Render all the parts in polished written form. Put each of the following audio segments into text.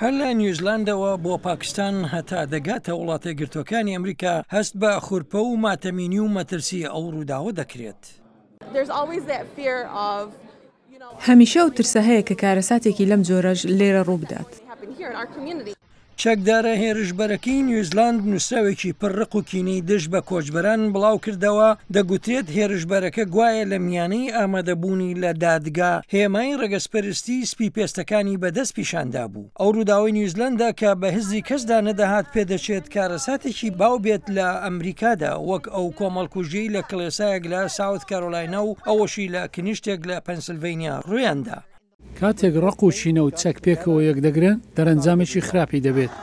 هەر لە نیوزلاندەوە بۆ پاکستان هەتا دەگاتە وڵاتەیەکگرتووەکانی ئەمریکا هەست بە خورپە و ماتەمینی و مەترسی ئەو ڕووداوە دەکرێت. هەمیشە ئەو ترسە هەیە کە کارەساتێکی لەم جۆرەش لێرە ڕووبدات. چەکدارە هێرشبەرەکەی نیوزلاند نووسراوێکی پڕ ڕق و کینەی دژ بە کۆچبەران بڵاوکردەوە، دەگوترێت هێرشبەرەکە گوایە لە میانەی ئامادەبوونی لە دادگا هێمای ڕەگەزپەرستی سپی پێستەکانی بە دەست پیشاندابوو. ئەو ڕووداوەی نیوزلەندا کە بە هزری کەسدا نەدەهات پێدەچێت کارەساتێکی باو بێت لە ئەمریکادا وەک ئەو کۆمەڵکوژیەی لە کڵێسایەک لە ساوت کارۆلاینا و ئەوەشی لە کنیشتێک لە پەنسلڤەینیا ڕوویاندا. کاتێک ڕق و کینە و چەک پێکەوە یەکدەگرن، دەرەنجامێکی خراپی دەبێت.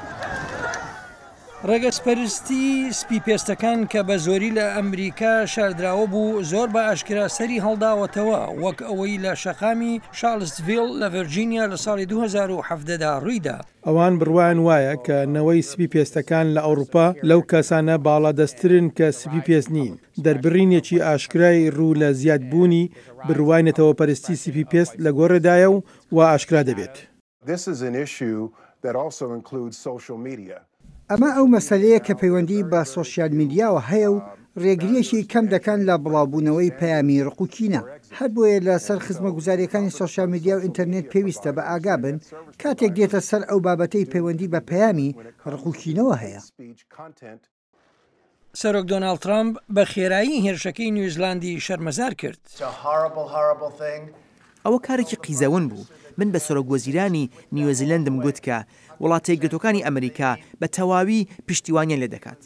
ڕەگەزپەرستی سپیپێستەکان کە بە زۆری لە ئەمریکا شاردراوە بوو، زۆر بە ئاشکرا سەری هەڵداوەتەوە، وەک ئەوەی لە شەقامی شارلستڤیل لە ڤێرجینیا لە ساڵی 2017 دا ڕوویدا. ئەوان بڕوایان وایە کە نەوەی سپی پێستەکان لە ئەوڕوپا لەو کەسانە باڵادەستترن کە سپی پێست نین. دەربڕینێکی ئاشکرای ڕوو لە زیاد بوونی بڕوای نەتەوەپەرستی سپی پێست لە گۆڕێدایە و وا ئاشکرا دەبێت. ئەمە ئەو مەسەلەیە کە پەیوەندی بە سۆشیال میدیاوە هەیە و رێگرییەکی کەم دەکەن لە بڵاوبوونەوەی پەیامی رق و کینە. هەربۆیە لە سەر خزمەگوزارییەکانی سۆشیال میدیا و ئینتەرنێت پێویستە بە ئاگا بن کاتێک دێتە سەر ئەو بابەتەی پەیوەندی بە پەیامی رق و کینەوە هەیە. سەرۆک دۆناڵد ترەمپ بە خێرایی هێرشەکەی نیوزلاندی شەرمەزار کرد. ئەوە کارێکی قیزەون بوو. من بە سەرۆکوەزیرانی نیوزیلەندم گوت کە وڵاتەیەکگرتووەکانی ئەمریکا بە تەواوی پشتیوانیان لێدەکات.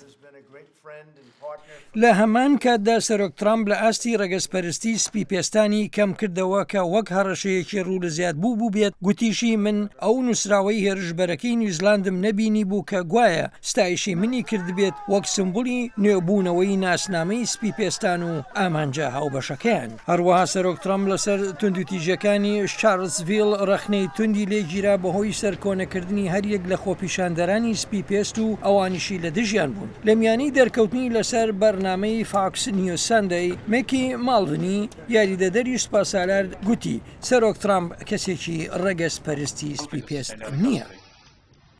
لە هەمان کاتدا سەرۆک ترامپ لە ئاستی ڕەگەزپەرستی سپی پێستانی کەم کردەوە کە وەک هەڕەشەیەکی ڕوو لە زیادبوو بووبێت، گوتیشی من ئەو نووسراوەی هێرشبەرەکەی نیوزلاندم نەبینیبوو کە گوایە ستایشی منی کردبێت وەک سمبولی نوێبوونەوەی ناسنامەی سپی پێستان و ئامانجە هاوبەشەکەیان. هەروەها سەرۆک ترەمپ لەسەر توندوتیژیەکانی شارلسڤیل ڕەخنەی توندی لێگیرا بەهۆی سەرکۆنەکردنی هەریەک لە خۆپیشاندەرانی سپی پێست و ئەوانیشی لە دژیان بوون. لە میانەی دەرکەوتنی لەسەر بەرنامەی فاکس نیوز سەندەی، میکی ماڵڤنی یاریدەدەری سوپاسالار گوتی سەرۆک ترەمپ کەسێکی ڕەگەزپەرستی سپی پێست نییە.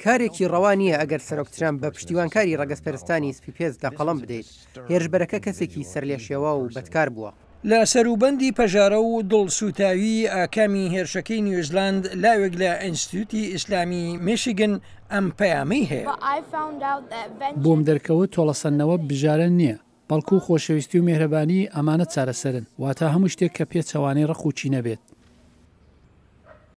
کارێکی ڕەوا نییە ئەگەر سەرۆک ترەمپ بە پشتیوانکاری ڕەگەزپەرستانی سپیپێست لە قەڵەم بدەیت. هێرشبەرەکە کەسێکی سەرلێشێواو و بەدکار بووە. لە سەروبەندی پەژارە و دڵسووتاویی ئاکامی هێرشەکەی نیوزلاند، لاوێک لە ئینستتیوتی ئیسلامیی میشیگن ئەم پەیامەی هەیە. بۆم دەرکەوت تۆڵەسەندنەوە بژارە نییە، بەڵکو خۆشەویستی و میهرەبانی ئەمانە چارەسەرن، واتە هەموو شتێک کە پێچەوانەی ڕق و کینە بێت.